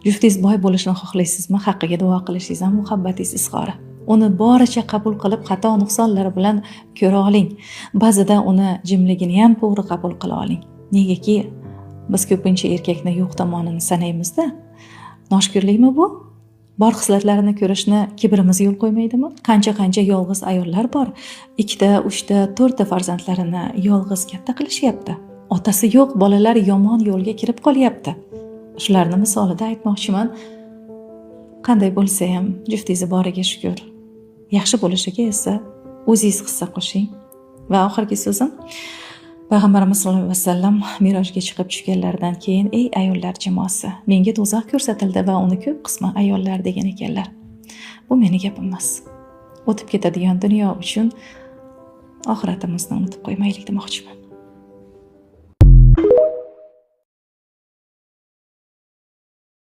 Juftingiz boy bo'lishini xohlaysizmi? Haqqiga duo qilishingiz ham muhabbatingiz izhori. Uni boricha qabul qilib, xato nuqsonlari bilan ko'ra oling. Ba'zida uni jimligini ham to'g'ri qabul qila oling. Negaki biz ko'pincha erkakni yo'q tomonini sanaymizda. Noshukurlikmi bu? Bor xislatlarini ko'rishni kibrimiz yo'l qo'ymaydimi? Qancha-qancha yolg'iz ayollar bor. 2ta, 3ta, 4ta farzandlarini yolg'iz katta qilishyapti. Otasi yo'q bolalar yomon yo'lga kirib qolyapti. Shularni misolida aytmoqchiman. Qanday bo'lsa ham juftingizni boriga shukur. Yaxshi bo'lishiga esa o'zingiz hissa qo'shing. Va oxirgi so'zim, Payg'ambarimiz sollallohu alayhi vasallam merojga chiqib tushganlaridan keyin: "Ey ayollar jamoasi, menga do'zax ko'rsatildi va uni ko'p qismi ayollar", degan ekanlar. Bu meni gapim emas. O'tib ketadigan dunyo uchun oxiratimizni unutib qo'ymaylik demoqchiman.